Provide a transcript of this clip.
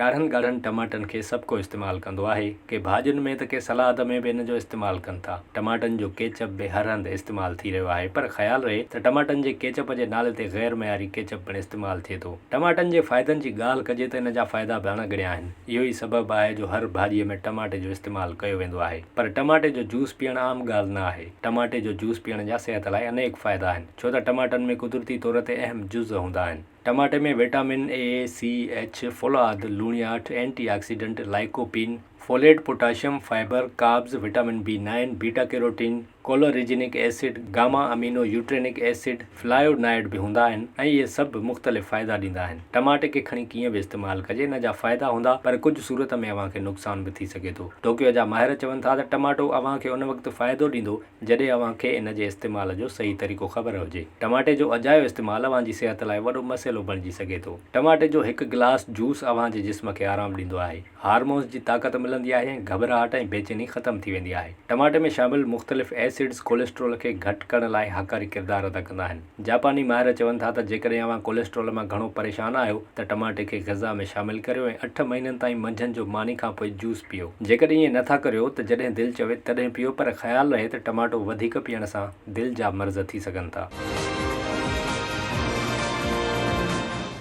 ڳاڙهن ڳاڙهن ٽماٽن کي سڀ ڪو استعمال ڪندو آهي. ڪي ڀاڄين ۾ ته ڪي سلاد ۾ به ان جو استعمال ڪن ٿا. ٽماٽن جو ڪيچپ به هر هنڌ استعمال ٿي رهيو آهي پر خيال رهي ته ٽماٽن جي ڪيچپ جي نالي تي غير معياري ڪيچپ پڻ استعمال ٿئي ٿو. ٽماٽن جي فائدن جي ڳالهه ڪجي ته ان جا فائدا به اڻ ڳڻيا آهن. اهو ئي سبب آهي جو هر ڀاڄيء ۾ ٽماٽي جو استعمال ڪيو ويندو آهي. پر ٽماٽي جو جوس پيئڻ عام ڳالهه نه آهي. ٽماٽي جو جوس پيئڻ جا صحت لاء انيڪ فائدا آهن ڇو ته ٽماٽن ۾ قدرتي طور تي اهم جز هوندا آهن. ٽماٽي ۾ وٽامن اي، سي، ايڇ، فولاد، لوڻياٺ، anti oxidant, lycopene, folate, potassium, fibre, carbs, vitamin B nine, beta carotene, chlorogenic acid, gamma amino butyric acid, flavonoid به هوندا آهن ۽ اهي سڀ مختلف فائدا ڏيندا آهن. ٽماٽي کي کڻي ڪيئن به استعمال ڪجي ان جا فائدا هوندا پر ڪجهه صورت ۾ اوهان کي نقصان به ٿي سگهي ٿو. ٽوڪيو جا ماهر چون ٿا ته ٽماٽو اوهان کي ان وقت فائدو ڏيندو جڏهن اوهان کي ان جي استعمال جو صحيح طريقو خبر هجي. ٽماٽي جو اجايو استعمال اوهان جي صحت لاء وڏو مسئلو بڻجي سگهي ٿو. ٽماٽي جو هڪ گلاس جوس اوهان جي جسم کي آرام ڏيندو آهي. هارمونز جي طاقت ملندي آهي ۽ گهٻراهٽ ۽ بيچيني ختم ٿي ويندي آهي. ٽماٽي ۾ شامل مختلف ايسڊز ڪوليسٽرول کي گهٽ ڪرڻ لاء هاڪاري ڪردار ادا ڪندا آهن. جاپاني ماهر چون ٿا ته جيڪڏهن اوهان ڪوليسٽرول مان گهڻو پريشان آهيو ته ٽماٽي کي غذا ۾ شامل ڪريو ۽ اٺ مهينن تائين منجهند جو ماني کانپوء جوس پيئو. جيڪڏهن ائين نه ٿا ڪريو ته جڏهن دل چوي تڏهن پيئو پر خيال رهي ته ٽماٽو وڌيڪ پيئڻ سان دل جا مرض ٿي سگهن ٿا.